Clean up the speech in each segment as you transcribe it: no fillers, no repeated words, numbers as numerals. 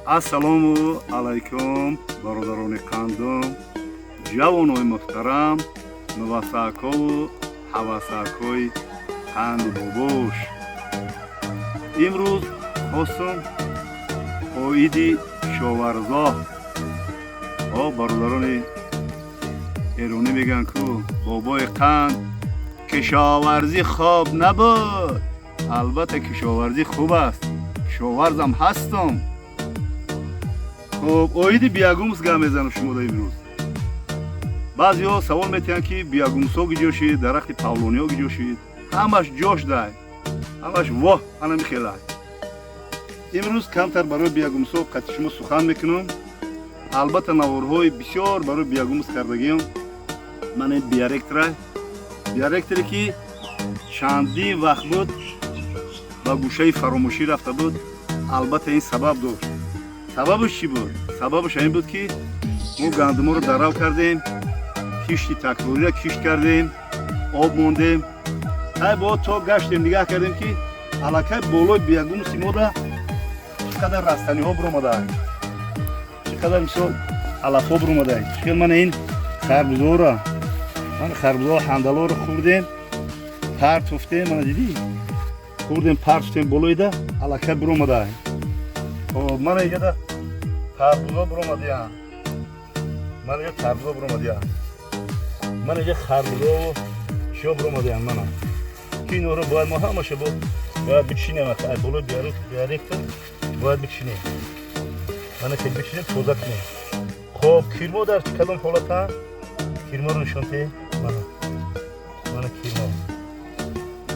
Ассалому алайкум, бародарони қандум, ҷавонои муҳтарам, нувасакову ҳавасакои қанди бобош. Имрӯз хостум оиди кишоварзо. О, бародарони эронӣ мегӯянд, ку бобои қанд, кишоварзӣ хоб набуд. Албатта, кишоварзӣ хуб аст, кишоварзам ҳастум. Хуб, оиди биогумус гап мезанам шумода имрӯз. Баъзеҳо савол метиҳанд, ки биогумусҳо киҷо шид, дарахти павлониҳо киҷо шид? Ҳамаш ҷош дай, ҳамаш воҳ, ана михелай. Имрӯз камтар барои биогумусҳо қати шумо сухан мекунам. Албатта, наворҳои бисёр барои биогумус кардагиам. Ман ин биоректора, биоректоре, ки чандин вақт буд ба гӯшаи фаромӯшӣ рафта буд. Албатта, ин сабаб дошт. Сабабаш чӣ буд? Сабабаш ҳамин буд, ки мо гандуморо дарав кардем, кишти такрориро кишт кардем, об мондем. Тай бо то гаштем, нигаҳ кардем, ки аллакай болои биогумуси мода чӣ қадар растаниҳо биромадаанд, чӣ қадар, мисол, алафҳо биромадаанд. Чӣ хел мана ин харбузоро, мана харбузоро, ҳандалоро хӯрдем, партофтем. Мана дидӣ, хӯрдем, партофтем, болоида аллакай биромадаанд. Хоб, мана иҷада тарбузо биромадиянд, мана иҷа тарбузо биромадиянд, мана иҷа харбузову чиё биромадиянд. Мана ки инҳоро бояд мо ҳамаша бояд бичинем. Ай болои биоректор бояд бичинем. Мана ки бичинем, тоза кунем. Хоб, кирмо дар кадом ҳолатанд? Кирморо нишон те. Мана, мана кирмо,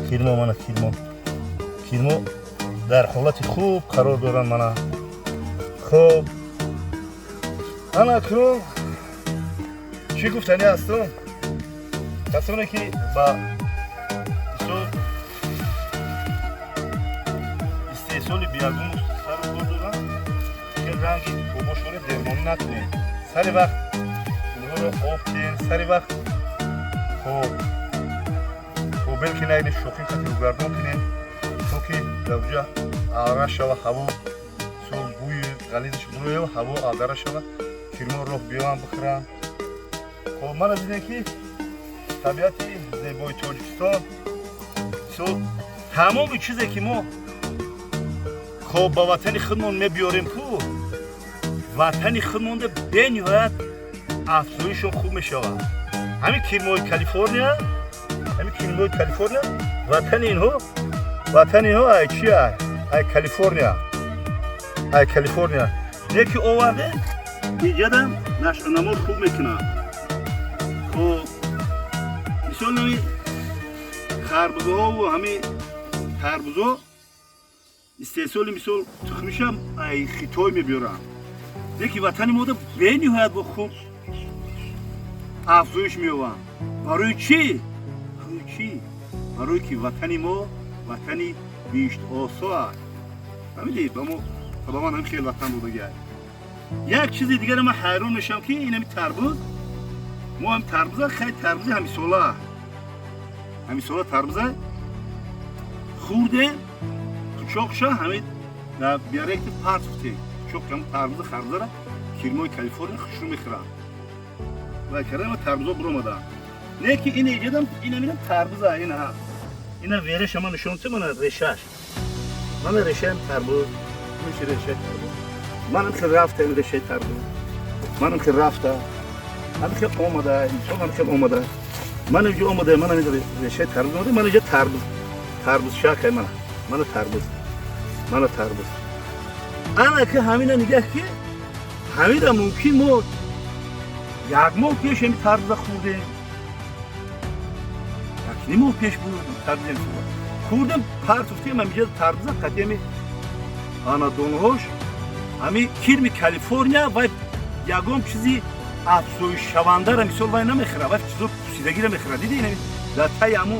кирмо, мана кирмо. Кирмо дар ҳолати хуб қарор доранд. Мана, хуб, ана акнун чӣ гуфтанӣ ҳастум? Касоне, ки ба мисол истеҳсоли биогумус сару кор доранд, ки ранги бобошонро дермонӣ накунед. Сари вақт инҳоро об кунед, сари вақт, хоб, побел кунед, шохи қати рӯгардон кунед, то ки дар ҷа ара шава ҳаво, мисол, бӯи ғализаш буроява, ҳаво адара шава, кирмо роҳ биёян, бихӯранд. Хоб, мана дидем, ки табиати зебои Тоҷикистон, мисол, тамоми чизе, ки мо, хоб, ба ватани худмон мебиёрем, ку ватани худмонда бениҳоят афзоишон хуб мешавад. Ҳамин кирмои Калифорния, ҳамин кирмои Калифорния, ватани инҳо, ватани инҳо ай чи? Ай Калифорния, ай Калифорния. Не ки овардем, иҷадам нашъунамо хуб мекунад. Хоб, мисол, ҳами харбузоҳову ҳами тарбузо истеҳсоли, мисол, тухмишам ай Хитой мебиёранд, леки ватани мода бениҳоят бо хуб афзоиш меёбанд. Барои чӣ? Барои чӣ? Барое ки ватани мо ватани биҳиштосо аст. Фаҳмидӣ? Ба мо Худованд ҳам хел ватан додагиай. Як чизи дигара ман ҳайрон мешавам, ки инами тарбуз, мо ҳам тарбуза, хай, тарбузи ҳамисола, ҳамисола тарбуза хӯрдем, пучоқша ҳамин дар биоректор партофтем. Пучоқ ҳам тарбуза, харбузара кирмои Калифорния хушрӯ мехӯранд. Вай кардам, тарбузо биромаданд. Не ки ин иҷадам, ина тарбуза, ина ина вереша ман нишон тем. Мана решаш, мана решаем тарбуз, миши решаи тарбуз. Манам хел рафта ин решаи тарбуз, манам хел рафта, ҳамин хел омада, инсон ҳамин хел омада. Ман инҷо омада, ман ҳамин решаи тарбуз омада. Ман инҷо тарбуз, тарбуз шакай, мана, мана тарбуз, мана тарбуз. Ана ки ҳамина нигаҳ, ки ҳамина мумкин мо як моҳ пеш ҳами тарбуза хӯрдем, як ним моҳ пеш буд, тарбуза хӯрдем, партофтем. Ҳаминҷа тарбуза қатъи ана донаҳош ҳами кирми Калифорния. Вай ягон чизи афзоишшавандара, мисол, вай намехӯра, вай чизо пусидагиро мехӯра. Диди, ин дар таи ҳаму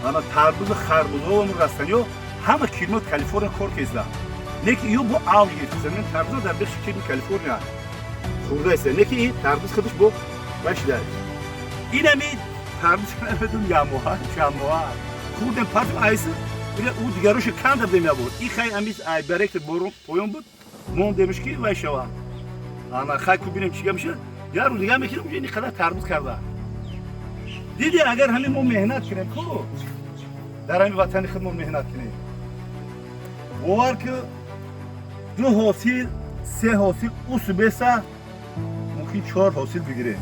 ана тарбузу харбузҳо, растаниҳо ҳама кирмо Калифорния кор кезда. Не ки ё бо авҷ гирифта тарбуза дар бехши кирми Калифорния хӯрда иста. Не ки ин тарбуз худаш бо вай шида. Инами тарбуз, намедонам, як моҳа, чанд моҳа хӯрдем, партм айси. Ӯ дигароша канда будем ябор. И хай амис ай баректор борон поён буд, мондемш ки вай шава. Ана хай ку бинем, чӣ гап мешавад. Як рӯз дига мекунем, ин қадар тарбуз карда. Диди, агар ҳамин мо меҳнат кунем ку, дар ҳамин ватани худмон меҳнат кунем, бовар ки, ду ҳосил, се ҳосил, усу беса мумкин чор ҳосил бигирем.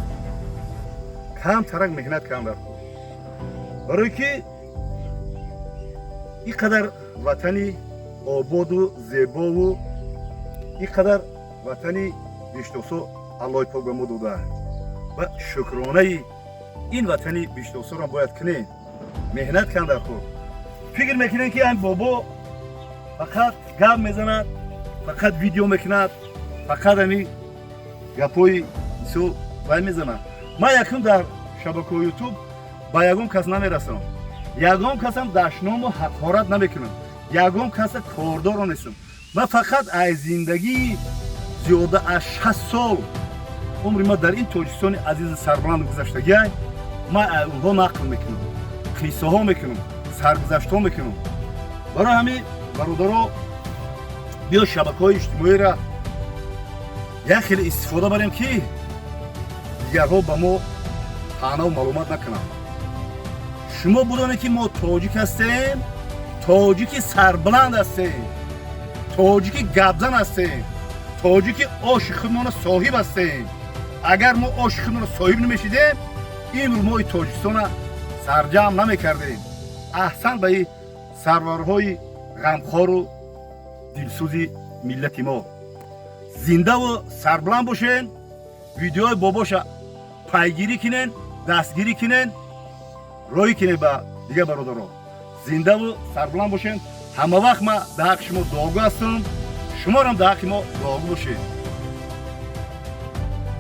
Кам тарак меҳнат кам дар кор, барое ки ин қадар ватани ободу зебову ин қадар ватани биҳиштосо Аллоҳи пок ба мо дода ва шукронаи ин ватани биҳиштосоро бояд кунем. Меҳнат кан дар кор. Фикр мекунем, ки айн бобо фақат гап мезанад, фақат видео мекунад, фақат ами гапҳои мисол вай мезанад. Ман якум дар шабакаҳои Ютуб ба ягон кас намерасам, ягон касам дашному ҳақорат намекунам, ягон каса кордоро нестам. Ман фақат аз зиндагии зиёда аз 60 сол умри ма дар ин Тоҷикистони азизи сарбаланд гузаштагиай, ман аз онҳо нақл мекунам, қиссаҳо мекунам, саргузаштҳо мекунам. Барои ҳамин, бародаро, биё шабакаҳои иҷтимоиро як хеле истифода барем, ки дигарҳо ба мо таънаву маълумат накунанд. Шумо будонед, ки мо тоҷик ҳастем, тоҷики сарбаланд ҳастем, тоҷики гапзан ҳастем, тоҷики оши худмона соҳиб ҳастем. Агар мо оши худмона соҳиб намешидем, имрӯз мо Тоҷикистона сарҷамъ намекардем. Аҳсан ба ин сарварҳои ғамхору дилсӯзи миллати мо. Зиндаву сарбаланд бошен. Видеои бобоша пайгирӣ кунен, дастгирӣ кунен, роҳӣ кунен ба дигар бародаро. Зиндаву сарбаланд бошен. Ҳама вақт ман дар ҳаққи шумо дуогӯ ҳастам, шуморам дар ҳаққи мо дуогӯ бошед.